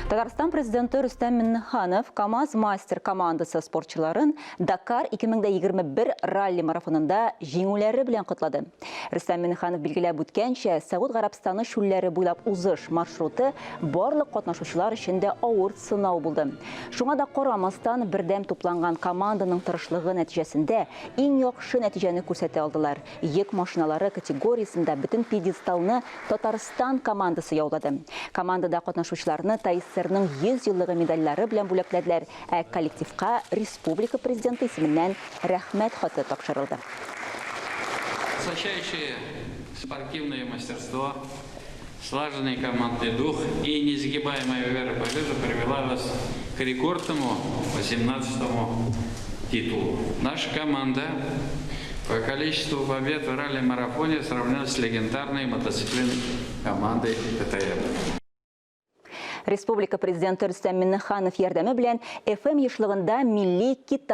Татарстан президенты Рөстәм Миннеханов КАМАЗ-Мастер командасы спортчыларын Дакар 2021 ралли-марафонында җиңүләре белән котлады. Рөстәм Миннеханов билгеләп үткәнчә, Сәгуд Гарәбстаны чүлләре буйлап узыш маршруты барлык катнашучылар өчен дә авыр сынау булды. Шуңа да карамастан, бердәм тупланган команданың тырышлыгы нәтиҗәсендә иң яхшы нәтиҗәне күрсәтә алдылар. Йөк машиналары категориясендә бөтен пьедесталны Татарстан командасы яулады. Командада катнашучыларны ТАССРның 100 еллыгы медальләре белән бүләкләделәр, ә коллективка республика Президенты исеменнән Рәхмәт хаты тапшырылды. Высочайшее спортивное мастерство, слаженный командный дух и несгибаемая вера в победу привела вас к рекордному 18-му титулу. Наша команда по количеству побед в ралли-марафоне сравнялась с легендарной мотоциклетной командой КТМ. Республика Президенты Рөстәм Миннеханов ярдәме белән FM ешлыгында милли китап